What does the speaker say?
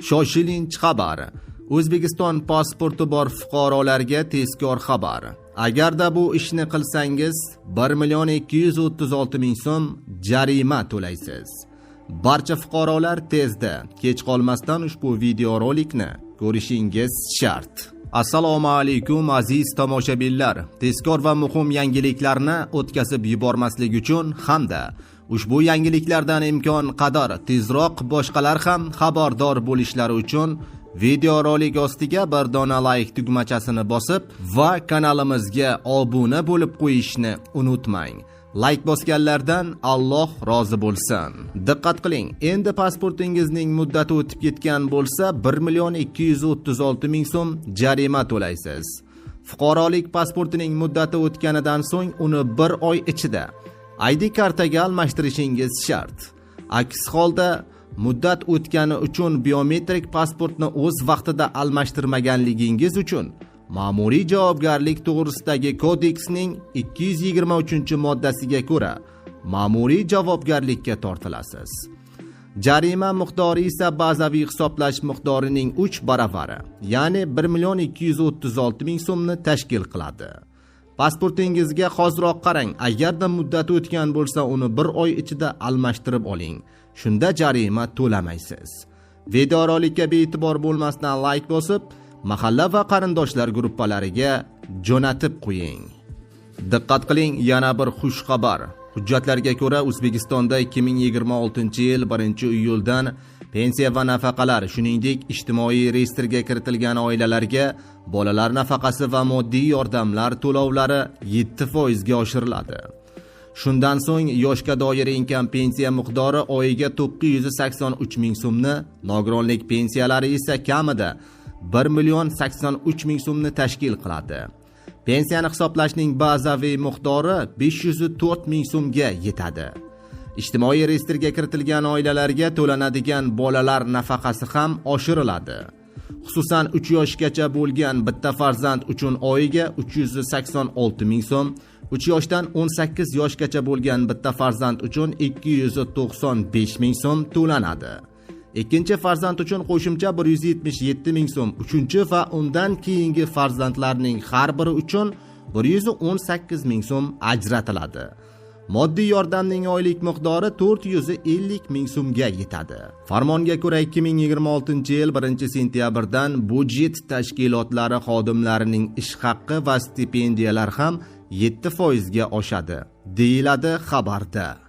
Shoshilinch xabar. O'zbekiston pasporti bor fuqarolarga tezkor xabar. Agarda bu ishni qilsangiz, 1 million 236 ming so'm jarima to'laysiz. Barcha fuqarolar tezda, kech qolmasdan ushbu videorolikni ko'rishingiz shart. Assalomu alaykum, aziz tomoshabinlar. Tezkor va muhim yangiliklarni o'tkazib yubormaslik uchun hamda ushbu yangiliklardan imkon qadar tezroq boshqalar ham xabardor bo'lishlari uchun videorolik ostiga bir dona layk tugmachasini bosib va kanalimizga obuna bo'lib qo'yishni unutmang. Layk bosganlardan Alloh rozi bo'lsin. Diqqat qiling, endi pasportingizning muddati o'tib ketgan bo'lsa, 1 million 236 ming so'm jarima to'laysiz. Fuqarolik pasportining muddati o'tganidan so'ng uni bir oy ichida ID kartaga almashtirishingiz shart. Aks holda muddat o'tgani uchun biometrik pasportni o'z vaqtida almashtirmaganligingiz uchun Ma'muriy javobgarlik to'g'risidagi kodeksning 223-moddasiga ko'ra ma'muriy javobgarlikka tortilasiz. Jarima miqdori esa bazaviy hisoblash miqdorining 3 baravari, ya'ni 1 million 236 ming so'mni tashkil qiladi. Pasportingizga hoziroq qarang. Agarda muddati o'tgan bo'lsa, uni bir oy ichida almashtirib oling. Shunda jarima to'lamaysiz. Videorolikka bee'tibor bo'lmasdan layk bosib, mahalla va qarindoshlar guruhlariga jo'natib qo'ying. Diqqat qiling, yana bir xush xabar. Hujjatlarga ko'ra, O'zbekistonda 2026-yil 1-iyuldan pensiya va nafaqalar, shuningdek, ijtimoiy reyestrga kiritilgan oilalarga bolalar nafaqasi va moddiy yordamlar to'lovlari 7% ga oshiriladi. Shundan so'ng yoshga doir eng kam pensiya miqdori oyiga 983 ming so'mni, nogironlik pensiyalari esa kamida 1 million 83 ming so'mni tashkil qiladi. Pensiyani hisoblashning bazaviy miqdori 504 ming so'mga yetadi. Ijtimoiy reyestrga kiritilgan oilalarga to'lanadigan bolalar nafaqasi ham oshiriladi. Xususan, 3 yoshgacha bo'lgan bitta farzand uchun oyiga 386 ming so'm, 3 yoshdan 18 yoshgacha bo'lgan bitta farzand uchun 295 ming so'm to'lanadi. Ikkinchi farzand uchun qo'shimcha 177 ming so'm, uchinchi va undan keyingi farzandlarning har biri uchun 118 ming so'm ajratiladi. Moddiy yordamning oylik miqdori 450 ming so'mga yetadi. Farmonga ko'ra, 2026-yil 1-sentyabrdan budjet tashkilotlari xodimlarining ish haqqi va stipendiyalar ham 7% ga oshadi, deyiladi xabarda.